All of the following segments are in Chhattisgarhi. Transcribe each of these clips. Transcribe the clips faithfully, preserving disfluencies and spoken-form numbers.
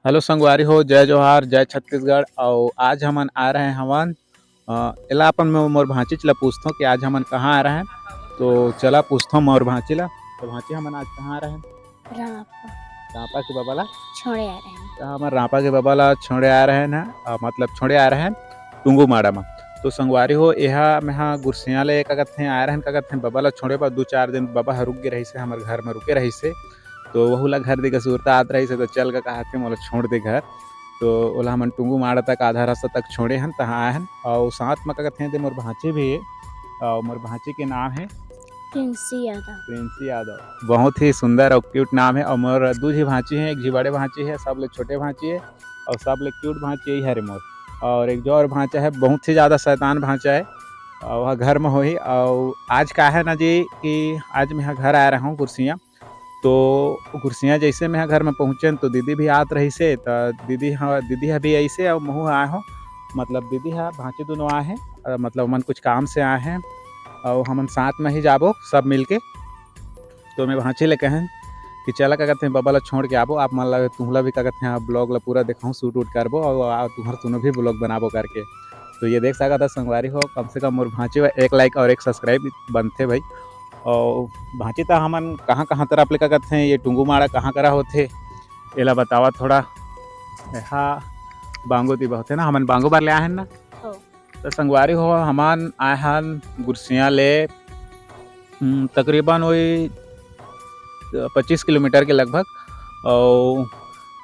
हेलो संगवारी हो, जय जोहार, जय छत्तीसगढ़। अउ आज हमन आ रहे हवन, अ, एला अपन मो-, मोर भांचिच ला पूछथों कि आज हमन कहाँ आ रहे हैं। तो चला पूछथों मोर भांची ला। तो भांची, हमन आज कहाँ आ रहे हैं? रांपा। रांपा के बबा ला छोड़े आ रहे हैं। तो हमन रांपा के बबा ला छोड़े आ रहे हैं, अ, मतलब छोड़े आ रहे हैं टुंगू माड़ा मा। तो संगवारी हो, एहा मेहा गुरसिया ले का कथे आए रहन, का कथे बबा ला छोड़े बर। दू चार दिन बबा ह रुक गे रहिसे, हमर घर में रुके रहिसे। तो वहू ला घर दे के सुरता आत रहिसे, तो चल का कहाथे मोला छोड़ दे घर। तो ओला हमन टुंगू माड़ा तक आधा रास्ता तक छोड़े हन, तहाँ आए हन। अउ साथ में का कथे दे मोर भांची भी हे, अउ मोर भांची के नाम है प्रिंसी यादव। प्रिंसी यादव, बहुत ही सुंदर अउ क्यूट नाम है। अउ मोर दू झी भांची है, एक झी बड़े भांची है, सब ले छोटे भांची है, अउ सब ले क्यूट भांची यही हरे मोर। अउ एक जो और भांचा है, बहुत ही ज्यादा शैतान भांचा है, अउ वह घर में होही। अउ आज का है ना जी कि आज मैं घर आए रहा हूँ गुरसिया, तो गुरसिया जैसे मैं घर में पहुँचेन तो दीदी भी आत रहिसे, त दीदी ह, दीदी ह भी ऐसे अउ महू आए हो, मतलब दीदी ह भांची दोनों आए हैं, अ, मतलब हमन कुछ काम से आए हैं, अउ हमन साथ में ही जाबो सब मिलके। तो मैं भांची ले कहें कि चला का कथे बबा ला छोड़ के आबो, आप मन ला तुहला भी का कथे ब्लॉग ला पूरा देखाऊँ, शूट वूट करबो अउ, अउ तुहर तुनो भी ब्लॉग बनाबो करके। तो ये देख सकत ह संगवारी हो, कम से कम मोर भांची बर एक लाइक अउ एक सब्सक्राइब बनथे भाई। अउ भांची, त हमन कहाँ कहाँ तरफ ले का कथे ये टुंगू माड़ा कहाँ करा होथे, एला बतावा थोड़ा। एहा बांगो ती होथे ना, हमन बांगो बर ले आए हन ना। हो। त संगवारी हो, हमन आए हन गुरसिया ले, हम्म, तकरीबन वही पच्चीस किलोमीटर के लगभग। अउ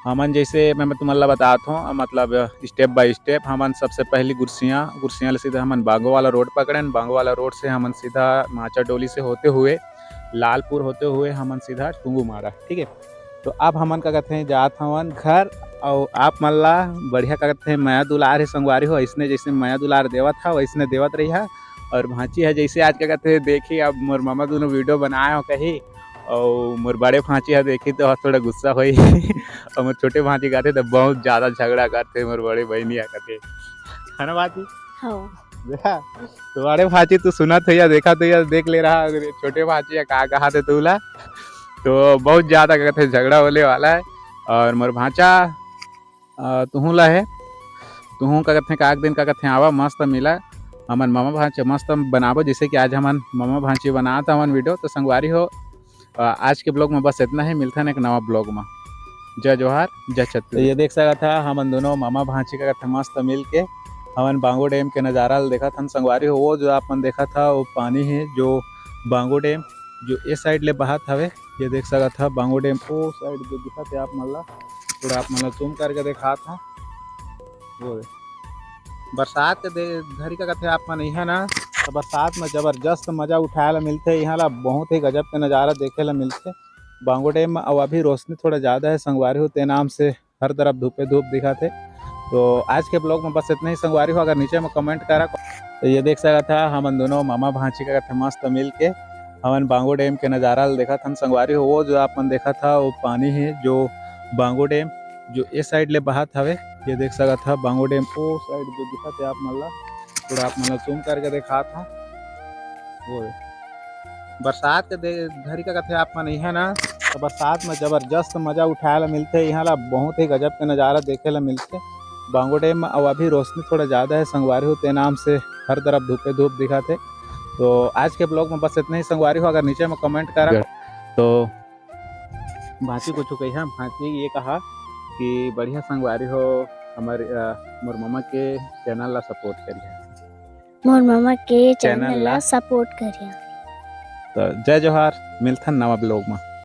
हमन जैसे मैं, मैं तुमन ला बतात हूँ, मतलब step by step। हमन सबसे पहली गुरसिया, गुरसिया ले सीधा हमन बांगो वाला रोड पकड़ेन। बांगो वाला रोड से हमन सीधा माचा डोली से होते हुए, लालपुर होते हुए हमन सीधा टुंगू माड़ा, ठीक है। तो अब हमन का कथे जात हवन घर, अउ आप मन ला बढ़िया का कथे मया दुलार हे संगवारी हो, ऐसने जैसे मया दुलार देवत हा वैसने देवत रहिहा। अउ भांची है जैसे आज का कथे देखी, अब मोर मामा दोनों वीडियो बनाए हो कही, अउ मोर बड़े भांची ह देखी तो थोड़ा गुस्सा होई। अउ मोर छोटे भांची कहथे तो बहुत ज्यादा झगड़ा करथे मोर बड़े बहिनी ह कथे, है ना भांची? हो। देखा, तो बड़े भांची तू सुनत हो या देखा तो या देख ले रहा, अगर ये छोटे भांची या का कहा थे तू ला, तो बहुत ज्यादा कहथे झगड़ा होने वाला है। अउ मोर भांचा, अ, तुहूं ला है, तुहूं का कथे काक दिन का कथे आवा, मस्त मिला, हमन मामा भांचे मस्त बनाबो, जैसे कि आज हमन मामा भांचे बनात हवन वीडियो। तो संगवारी हो, अ, आज के ब्लॉग में बस इतना ही, मिलथन एक नवा ब्लॉग में। जय जोहार, जय छत्तीसगढ़। तो ये देख सकत हा, हमन दोनों मामा भांची का कथे मस्त मिल के हमन बांगो डैम के नजारा ल देखत हन संगवारी हो। वो जो आप मन देखत हा, वो पानी है जो बांगो डैम जो ए साइड ले बहत हवे, ये देख सकत हा बांगो डैम ओ साइड जो दिखत है आप मन ला, थोड़ा आप मन ला जूम करके दिखात हा। वो बरसात के दे-, घरी का कथे आप मन इहाँ ना, तो बरसात में जबरदस्त मजा उठाए ला मिलथे। इहाँ ला बहुत ही गजब के नजारा देखे ला मिलथे बांगो डैम में। अउ अभी रोशनी थोड़ा ज्यादा है संगवारी हो, ते नाम से हर तरफ धूपे धूप दिखत हे। तो आज के ब्लॉग में बस इतना ही संगवारी हो। अगर नीचे में कमेंट करा, तो ये देख सकत हा, हमन दोनों मामा भांची का कथे मस्त मिल के हमन बांगो डैम के नजारा ल देखत हन संगवारी हो। वो जो आप मन देखत हा, वो पानी है जो बांगो डैम जो ए साइड ले बहत हवे। ये देख सकत हा बांगो डैम ओ साइड जो दिखत है आप मन ला, थोड़ा आप मन ला जूम करके दिखात हा। वो बरसात के दे-, घरी का कथे आप मन इहाँ ना, तो बरसात में जबरदस्त मजा उठाए ला मिलथे। इहाँ ला बहुत ही गजब के नजारा देखे ला मिलथे बांगो डैम में। अउ अभी रोशनी थोड़ा ज्यादा है संगवारी हो, ते नाम से हर तरफ धूपे धूप दिखत हे। तो आज के ब्लॉग में बस इतना ही संगवारी हो। अगर नीचे में कमेंट करा, तो भांची कुछ कही हम, भांची ये कहा कि बढ़िया संगवारी हो, हमर, अ, मोर मामा के चैनल ला सपोर्ट करिए। मोर मामा के चैनल चैनल ला ला। सपोर्ट करिए। तो जय जोहार, मिलथन नवा ब्लॉग में।